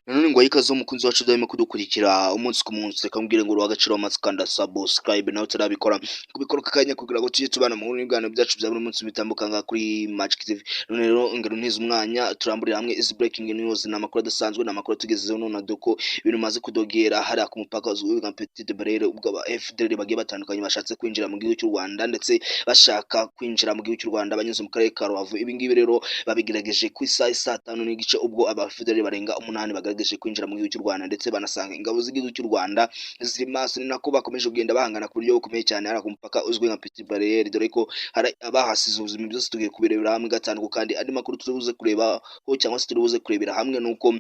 Nanone ngo ikaze umukunzi wacu udahwema kudukurikira umunsi ku munsi. Reka mbwire ngo uruha agaciro wamaze ukanda subscribe, nawe utarabikora kubikora aka kanya kugira ngo tujye tubana mu biganiro byacu bya buri munsi bitambuka ngaha kuri Magic TV. None rero ngero ntize umwanya turamburira hamwe izi breaking news, ni amakuru adasanzwe, ni amakuru tugezeho none doko ibintu bimaze kudogera hariya ku mupaka uzwi nka Petite Barriere, ubwo aba FDLR bagiye batandukanye bashatse kwinjira mu gihugu cy'u Rwanda, ndetse bashaka kwinjira mu gihugu cy'u Rwanda banyuze mu karere ka Rubavu. Ibi ngibi rero babigerageje ku isaha saa 5:30, ubwo aba FDLR barenga 8 bagerageje kwinjira mu gihugu cy'u Rwanda, ndetse banasanga ingabo z'igihugu cy'u Rwanda ziri maso. Ni nako bakomeje kugenda bahangana ku buryo bukomeye cyane hariya ku mupaka uzwi nka Petite Barriere, dore ko hari abahasize ubuzima. Byose tugiye kubirebera hamwe gatanu. Kandi andi makuru turi buze kurebaho cyangwa se turi buze kurebera hamwe nuko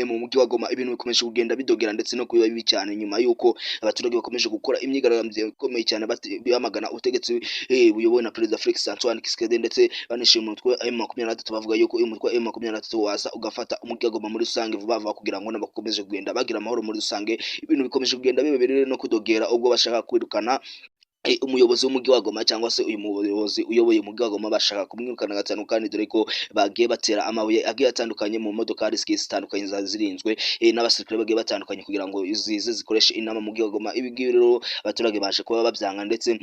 mu mujyi wa Goma ibintu bikomeje kugenda bidogera ndetse no kuba bibi cyane, nyuma y'uko abaturage bakomeje gukora imyigaragambyo ikomeye cyane bamagana ubutegetsi buyobowe na Perezida Felix Antoine Tshisekedi, ndetse banishima umutwe wa M23, bavuga yuko uyu mutwe wa M23 waza ugafata umujyi wa Goma muri rusange vuba vuba kugira ngo bakomeze kugenda bagira amahoro muri rusange. Ibintu bikomeje kugenda biba rero no kudogera, ubwo bashaka kwirukana umuyobozi w'umujyi wa Goma, cyangwa se uyu muyobozi uyoboye umujyi wa Goma bashaka kumwirukana gatanu. Kandi dore ko bagiye batera amabuye agiye atandukanye mu modokari zigiye zitandukanye zari zirinzwe n'abasirikare bagiye batandukanye kugira ngo zize zikoreshe inama mu mujyi wa Goma. Ibi ngibi rero abaturage baje kuba babyanga, ndetse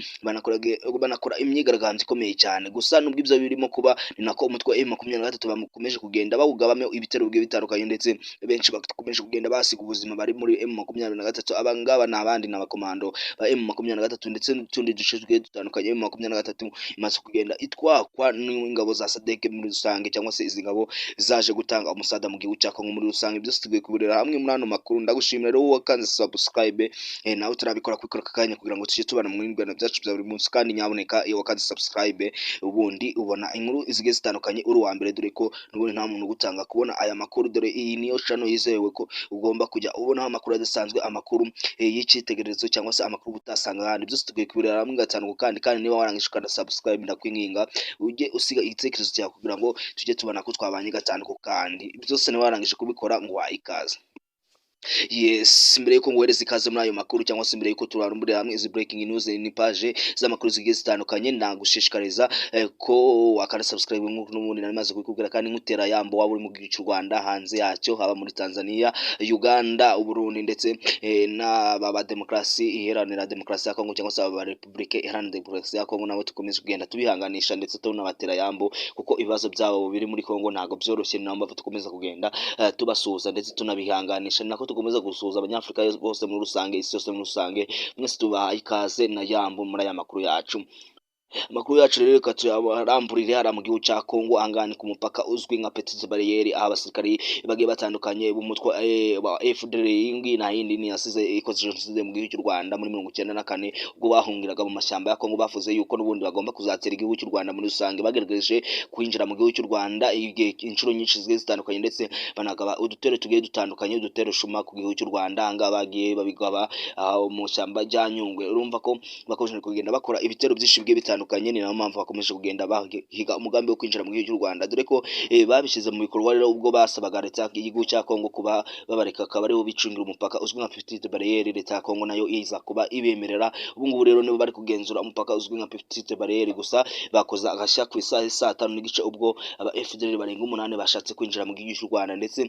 banakora imyigaragambyo ikomeye cyane. Gusa nubwo ibyo birimo kuba, ni nako umutwe wa M23 bakomeje kugenda bawugabamo ibitero bigiye bitandukanye, ndetse benshi bakomeje kugenda basiga ubuzima bari muri M23. Aba ngaba ni abandi ni abakomando ba M23, ndetse n'utundi duce tugiye dutandukanye M23 imaze kugenda itwakwa n'ingabo za SADC muri rusange, cyangwa se izi ngabo zaje gutanga umusada mu gihugu cya Kongo muri rusange. Byose tugiye kubirebera hamwe muri ano makuru. Ndagushimira rero wowe wakanze subscribe, nawe utarabikora kubikora aka kanya kugira ngo tujye tubana mu biganiro byacu bya buri munsi. Kandi nyabuneka iyo wakanze subscribe ubundi ubona inkuru zigiye zitandukanye uri uwa mbere, dore ko n'ubundi nta muntu ugutanga kubona aya makuru, dore iyi niyo channel yizewe ko ugomba kujya ubonaho amakuru adasanzwe, amakuru y'icyitegererezo cyangwa se amakuru utasanga ahandi. Byose tugiye kubirebera hamwe gatanu. Kandi niba warangije ukanda subscribe, ndakwinginga ujye usiga igitekerezo cyawe kugira ngo tujye tubona ko twabanye gatanu. Kandi byose niba warangije kubikora, ngo ikaze. Yes, mbere yuko nguhereza ikaze muri ayo makuru, cyangwa se mbere yuko turamburira hamwe izi breaking news, ni page z'amakuru zigiye zitandukanye, nagushishikariza ko wakanda subscribe nk'uko n'ubundi nari maze kubikubwira. Kandi nkutera yambo, waba uri mu gihugu cy'u Rwanda, hanze yacyo, haba muri Tanzania, Uganda, Uburundi, ndetse n'aba ba demokarasi iharanira demokarasi ya Kongo, cyangwa se aba Republike Iharanira Demokarasi ya Kongo, nabo dukomeje kugenda tubihanganisha ndetse tunabatera yambo, kuko ibibazo byabo biri muri Kongo ntabwo byoroshye. Niyo mpamvu dukomeza kugenda tubasuhuza ndetse tunabihanganisha. Ni nako dukomeza gusuhuza Abanyafurika bose muri rusange, isi yose muri rusange. Mwese tubaha ikaze na yambo muri aya makuru yacu. Amakuru yacu rero reka tuyaramburire hariya mu gihugu cya Kongo. Ahangaha ni ku mupaka uzwi nka Petite Barriere, aho abasirikari bagiye batandukanye b'umutwe wa FDLR, iyi ngiyi nta yindi ni yasize ikoze jenoside mu gihugu cy'u Rwanda muri 94, ubwo bahungiraga mu mashyamba ya Kongo, bavuze yuko n'ubundi bagomba kuzatera igihugu cy'u Rwanda muri rusange. Bagerageje kwinjira mu gihugu cy'u Rwanda igihe inshuro nyinshi zigiye zitandukanye, ndetse banagaba udutero tugiye dutandukanye, udutero shuma ku gihugu cy'u Rwanda. Ahangaha bagiye babigaba mu shyamba rya Nyungwe. Urumva ko bakomeje kugenda bakora ibitero byinshi bigiye bitandukanye. Ni nayo mpamvu bakomeje kugenda bahiga umugambi wo kwinjira mu gihugu cy'u Rwanda, dore ko babishyize mu bikorwa rero ubwo basabaga leta y'igihugu cya Kongo kuba babareka akaba aribo bicungira umupaka uzwi nka Petite Barriere. Leta ya Kongo nayo iza kuba ibemerera. Ubu ngubu rero nibo bari kugenzura umupaka uzwi nka Petite Barriere. Gusa bakoze agashya ku isaha saa 5:30, ubwo aba FDLR barenga 8 bashatse kwinjira mu gihugu cy'u Rwanda, ndetse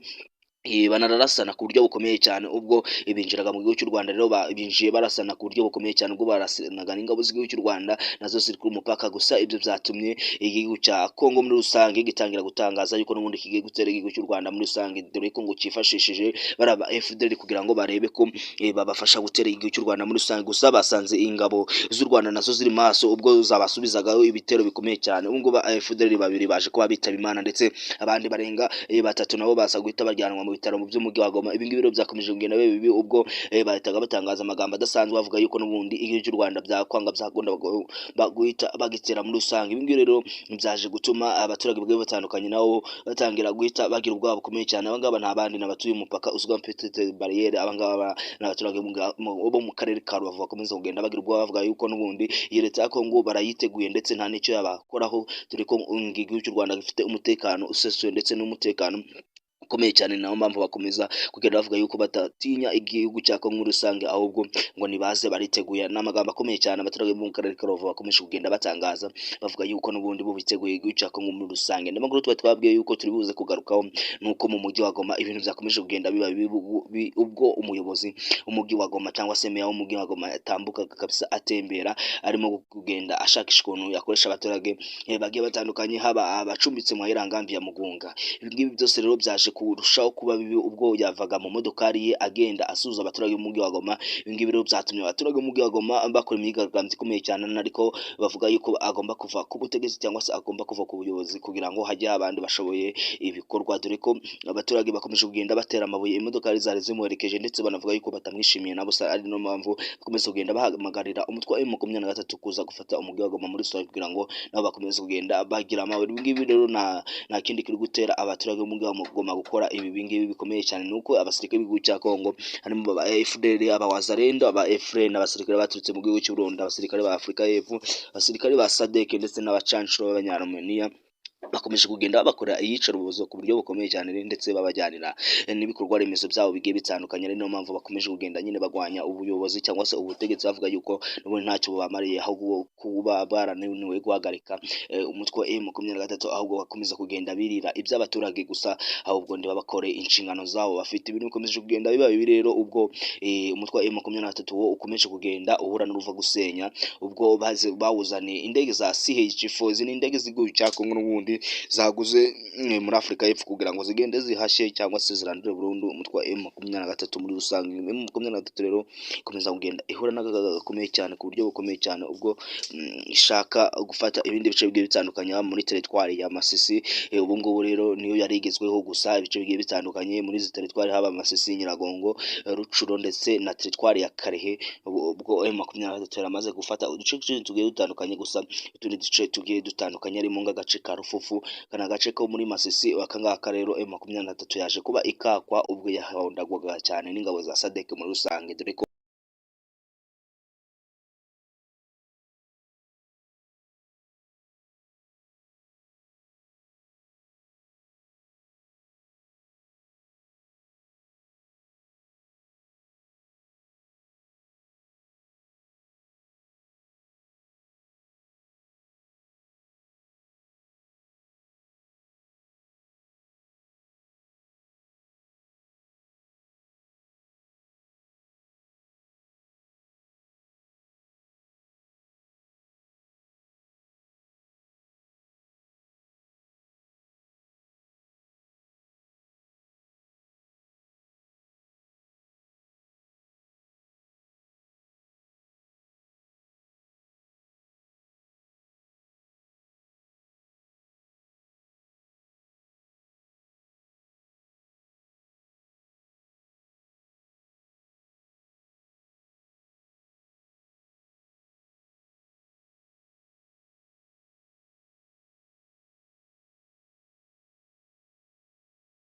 banararasana ku buryo bukomeye cyane ubwo binjiraga mu gihugu cy'u Rwanda. Rero binjiye barasana ku buryo bukomeye cyane, ubwo barasanaga n'ingabo z'igihugu cy'u Rwanda nazo ziri ku mupaka. Gusa ibyo byatumye igihugu cya Kongo muri rusange gitangira gutangaza yuko n'ubundi kigiye gutera igihugu cy'u Rwanda muri rusange, dore ko ngo cyifashishije baraba FDLR kugira ngo barebe ko babafasha gutera igihugu cy'u Rwanda muri rusange. Gusa basanze ingabo z'u Rwanda nazo ziri maso, ubwo zabasubizagaho ibitero bikomeye cyane. Ubu ngubu ba FDLR babiri baje kuba bitaba Imana, ndetse abandi barenga batatu nabo baza guhita bajyanwa mu bitaro by'umujyi wa Goma. Ibi ngibi rero byakomeje kugenda biba bibi, ubwo bahitaga batangaza amagambo adasanzwe bavuga yuko n'ubundi igihugu cy'u Rwanda byakwanga byakunda guhita bagitera muri rusange. Ibi ngibi rero byaje gutuma abaturage bagiye batandukanye nabo batangira guhita bagira ubwoba bukomeye cyane. Aba ngaba nta bandi ni abatuye umupaka uzwi nka Petite Barriere. Aba ngaba ni abaturage bo mu karere ka Rubavu, bakomeza kugenda bagira ubwoba bavuga yuko n'ubundi iyi leta ya Kongo barayiteguye, ndetse nta n'icyo yabakoraho, dore ko igihugu cy'u Rwanda gifite umutekano usesuye ndetse n'umutekano Ukomeye cyane. Nayo mpamvu bakomeza kugenda bavuga yuko batatinya igihugu cya Kongo muri rusange, ahubwo ngo nibaze bariteguye. Ni amagambo akomeye cyane abaturage bo mu karere ka Rubavu bakomeje kugenda batangaza, bavuga yuko n'ubundi bo biteguye igihugu cya Kongo muri rusange. Andi makuru twari twabwiye yuko turi buze kugarukaho nuko mu mujyi wa Goma ibintu byakomeje kugenda biba bibi, ubwo umuyobozi w'umujyi wa Goma cyangwa se meya w'umujyi wa Goma yatambukaga kabisa atembera, arimo kugenda ashakisha ukuntu yakoresha abaturage bagiye batandukanye, haba abacumbitse mu Irangambi ya Mugunga. Ibi ngibi byose rero byaje kurushaho kuba bibi ubwo yavaga mu modokari ye agenda asuhuza abaturage b'umujyi wa Goma. Ibi ngibi rero byatumye abaturage b'umujyi wa Goma bakora imyigaragambyo ikomeye cyane, ariko bavuga yuko agomba kuva ku butegetsi cyangwa se agomba kuva ku buyobozi kugira ngo hajye abandi bashoboye ibikorwa, dore ko abaturage bakomeje kugenda batera amabuye imodokari zari zimuherekeje, ndetse banavuga yuko batamwishimiye na busa, ari no mpamvu bakomeza kugenda bahamagarira umutwe wa M23 kuza gufata umujyi wa Goma muri rusange kugira ngo nabo bakomeze kugenda bagira amahoro. Ibi ngibi rero nta kindi kiri gutera abaturage b'umujyi wa Goma gukora ibi ngibi bikomeye cyane, nuko abasirikare b'igihugu cya Kongo harimo aba FDL, aba Wazalendo, aba FRN, abasirikare baturutse mu gihugu cy'u Burundi, abasirikare ba Afurika y'Epfo, abasirikare ba SADC ndetse n'abacanshuro b'Abanyarumeniya bakomeje kugenda bakora iyicarubozo ku buryo bukomeye cyane, ndetse babajyanira n'ibikorwa remezo byabo bigiye bitandukanye. Ari niyo mpamvu bakomeje kugenda nyine bagwanya ubuyobozi cyangwa se ubutegetsi, bavuga yuko n'ubundi ntacyo bubamariye, ahubwo kuba barananiwe guhagarika umutwe wa M23, ahubwo bakomeza kugenda birira iby'abaturage gusa, ahubwo ntibabakore inshingano zabo bafite. Ibintu bikomeje kugenda biba bibi rero ubwo umutwe wa M23 wo ukomeje kugenda uhura n'uruva gusenya, ubwo bawuzaniye indege za CH4. Izi ni indege z'igihugu cya Kongo n'ubundi zaguze muri Afurika y'Epfo kugira ngo zigende zihashye cyangwa se zirandure burundu umutwe wa M23 muri rusange. M23 rero ikomeza kugenda ihura n'akaga gakomeye cyane ku buryo bukomeye cyane, ubwo ishaka gufata ibindi bice bigiye bitandukanye muri teritwari ya Masisi. Ubu ngubu rero niyo yari igezweho gusa, ibice bigiye bitandukanye muri izi teritwari haba Masisi, Nyiragongo, Rucuro ndetse na teritwari ya Karehe. Ubwo M23 yaramaze gufata uduce tugiye dutandukanye, gusa utundi duce tugiye dutandukanye harimo nk'agace ka Rufufu, kana gace ko muri Masisi. Aka ngaka rero M23 yaje kuba ikakwa ubwo yahondagwaga cyane n'ingabo za SADC muri rusange, dore ko